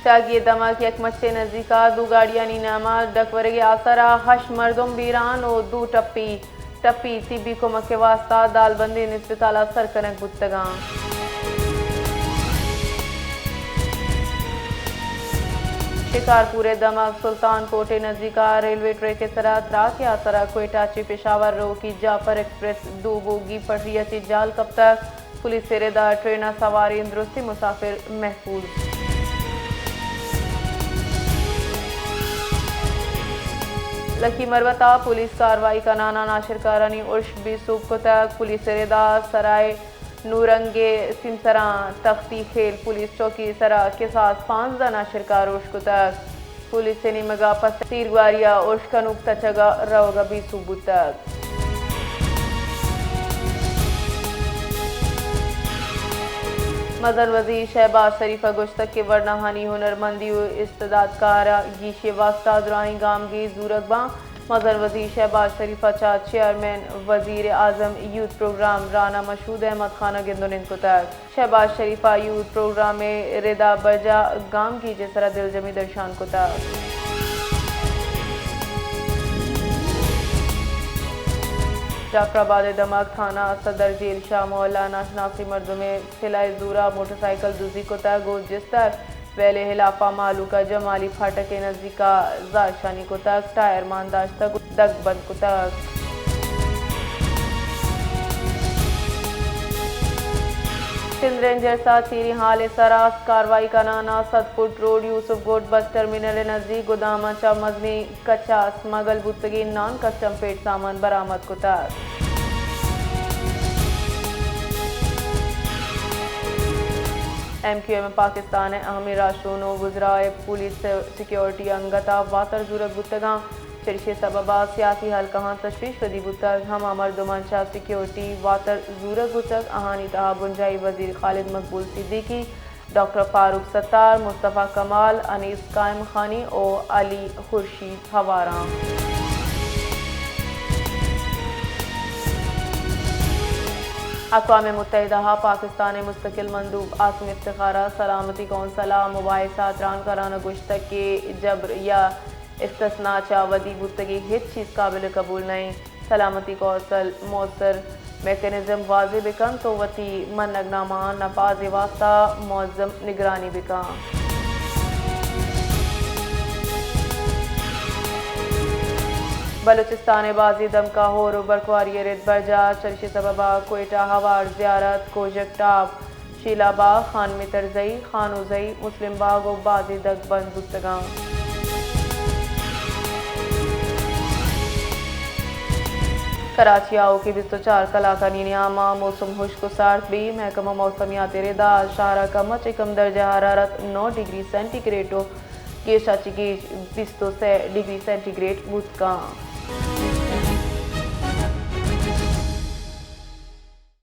شاگی ءِ دمگ یک مچے نزیک ءَ دو گاڑیانی نیام ءَ ڈکورگ ءِ آسر ءَ ہشت مردم بیران ءُ دو ٹپی، ٹپی طبی کمک ءِ واستہ دالبندین اسپتال ءَ سر کنگ بوتگ اَنت۔ شکارپور ءِ دمگ سلطان کوٹ ءِ نزیک ءَ ریلوے ٹریک ءِ سرا تراک ءِ آسر ءَ کوئٹہ چہ پشاور روکی جعفر ایکسپریس دو بوگی پٹری ءَ چہ جال کپتگ۔ پولیس ءِ رد ءَ ٹرین ءَ سواریں درستیں مسافر محفوظ۔ لکی مروت ءَ پولیس کاروائی کنان ءَ ناشرکارانی ارش بے سوب کتگ۔ پولیس ءِ رد ءَ سرائے نورنگ ءِ سیمسراں تختی خیل پولیس چوکی ءِ سرا کساس پانزدہ ناشرکار ارش کتگ۔ پولیس ءِ نیمگ ءَ پہ تیرگواری ءَ ارش کنوک تچگ ءَ روگ ءَ بے سوب بوتگ۔ مزن وزیر شہباز شریف ءَ گوشتگ کہ ورناہانی ہنرمندی ءُ استعدادکار ءِ گیشی ءِ واستہ دراہیں گامگیج زورگ باں۔ مزن وزیر شہباز شریف ءَ چہ چیئرمین وزیر اعظم یوتھ پروگرام رانا مشہود احمد خان ءَ گند ءُ نند کتگ۔ شہباز شریف ءَ یوتھ پروگرام ءِ رد ءَ برجاہ گامگیج ءِ سرا دلجمی درشان کتگ۔ جعفر آباد ءِ دمگ تھانہ صدر جیل شاہ مولا ءَ ناشناسیں مردمے سلاہ ءِ زور ءَ موٹر سائیکل دزی کتگ ءُ جستر ویل ءِ ہلاپ ءَ مہلوک ءَ جمالی پھاٹک ءِ نزیک ءَ زہرشانی کتگ، ٹائر مان داشتگ ءُ دگ بند کتگ۔ سندھ رینجرز ءَ چیریں ہال ءِ سرا کاروائی کنان ءَ سد فٹ روڈ یوسف گوٹ بس ٹرمینل ءِ نزیک گدام ءَ چہ مزنیں کچ ءَ سمگل بوتگیں نان کسٹم فیڈ سامان برآمد کتگ۔ ایم کیو ایم ءَ پاکستان ءِ اہمیں راہشون ءُ وزراء ءِ پولیس ءُ سیکیورٹی انگت ءَ واتر زورگ بوتگ اَنت، چریشی ءِ سبب ءَ سیاسی حلقہاں تشویش ودی بوتگ، ہما مردماں چہ سیکیورٹی واتر زورگ بوتگ، آہانی تہا بنجاہی وزیر خالد مقبول صدیقی، ڈاکٹر فاروق ستار، مصطفی کمال، انیس قائم خانی ءُ علی خورشید ہوار اَنت۔ اقوام متحدہ ءَ پاکستان ءِ مستقل مندوب عاصم افتخار ءَ سلامتی کونسل ءَ مباحث ءَ تران کنان ءَ گوشتگ کہ جبر یا استثنا چہ ودی بوتگیں ہچ چیز قابل قبول نہ اِنت۔ سلامتی کونسل موثر میکانزم واضح بہ کنت ءُ وتی منگ نامہاں نپاز ءِ واستہ منظم نگرانی بہ کنت۔ بلوچستان ءِ بازیں دمگ ءَ ہور ءُ برکواری ءِ رد برجاہ، چریشی ءِ سبب ءَ کوئٹہ، ہوار، زیارت، کوجک ٹاپ، شیلا باغ، خان مترزئی، خانوزئی، مسلم باغ ءُ بازیں دگ بند بوتگ اَنت۔ کراچی ءَ آؤکیں بیست ءُ چار کلاکانی نیام ءَ موسم ہشک ءُ سارت بیت۔ محکمہ موسمیات ءِ رد ءَ شہر ءَ کم ءَ چہ کم درجہ حرارت نو ڈگری سینٹی گریڈ ءُ گیش ءَ چہ گیش بیست ءُ سے ڈگری سینٹی گریڈ بوت کنت۔